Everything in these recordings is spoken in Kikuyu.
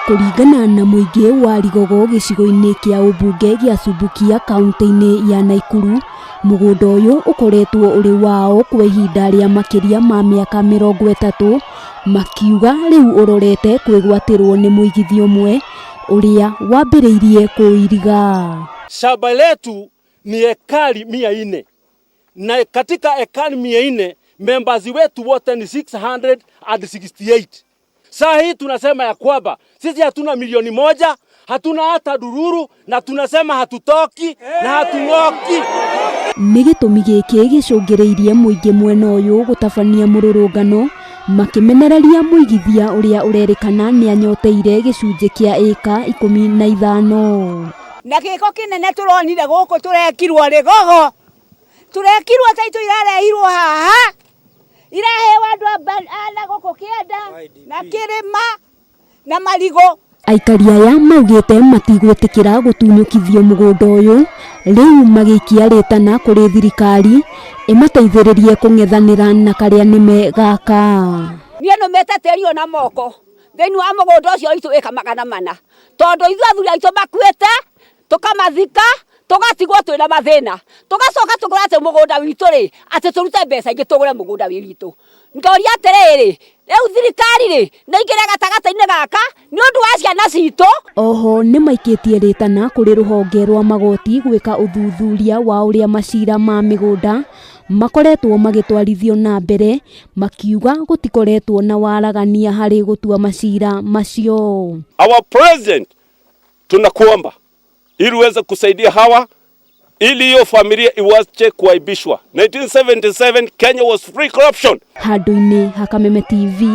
Kũringana na mũingĩ wa Rigogo gĩcigo-inĩ kĩa ũmbunge gĩa Subukia kaunti-inĩ ya Naikuru, mũgũnda ũyũ ũkoretwo ũrĩ wao kwa ihinda rĩa makĩria ma mĩaka 30, makiuga rĩu ũrorete kwĩgwatĩrwo nĩ mũigithia ũmwe ũrĩa wambĩrĩirie kũũiriga. Shamba letu ni ekari 400 na katika ekari 400 members wetu wote ni 668. Saa hii tunasema ya kwamba sisi hatuna 1 milioni, hatuna hata dururu, na tunasema hatutoki na hatung'oki. Nĩ gĩtũmi gĩkĩ gĩcũngĩrĩirie mũingĩ mwena ũyũ gũtabania mũrũrũngano makĩmenereria mũigithia ũrĩa ũrerĩkana nĩ anyoteire gĩcunjĩ kĩa ĩka 15. Na gĩko kĩnene tũronire gũkũ, tũrekirwo rĩgogo, tũrekirwo ta itũ irarehirwo haha, iraheo andũ a na gũkũ kĩanda na kĩrĩma na marigũ. Aikari aya maugĩte matigwĩtĩkĩra gũtunyũkithio mũgũnda ũyũ, rĩu magĩikia rĩtana kũrĩ thirikari ĩmateithĩrĩrie kũng'ethanĩra na karĩa nĩme gaka. Niĩ nũmĩte tĩri ũyũ na moko thĩinĩ wa mũgũnda ũcio witũ ĩka 400, tondũ ithuĩ athuri aitũ makuĩte, tũkamathika, tũgatigwo twĩna mathĩna, tũgacoka tũkora atĩ mũgũnda witũ rĩ, atĩ tũrute mbeca ingĩ tũgũre mũgũnda wĩ witũ. Ngoria atĩrĩrĩ, rĩu thirikari rĩ, nĩ ingĩre gatagatĩ-inĩ gaka nĩ ũndũ wa ciana citũ. Oho nĩ maikĩtie rĩtana kũrĩ rũhonge rwa magoti gwĩka ũthuthuria wa ũrĩa macira ma mĩgũnda makoretwo magĩtwarithio na mbere, makiuga gũtikoretwo na waragania harĩ gũtua macira macio. Our president, tunakuomba ili uweze kusaidia hawa ili hiyo familia iwache kuaibishwa. 1977 Kenya was free corruption. Handũ-inĩ ha Kameme TV,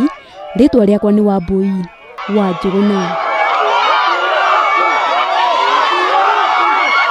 rĩtwa rĩakwa nĩ Wambui wa Njũgũna.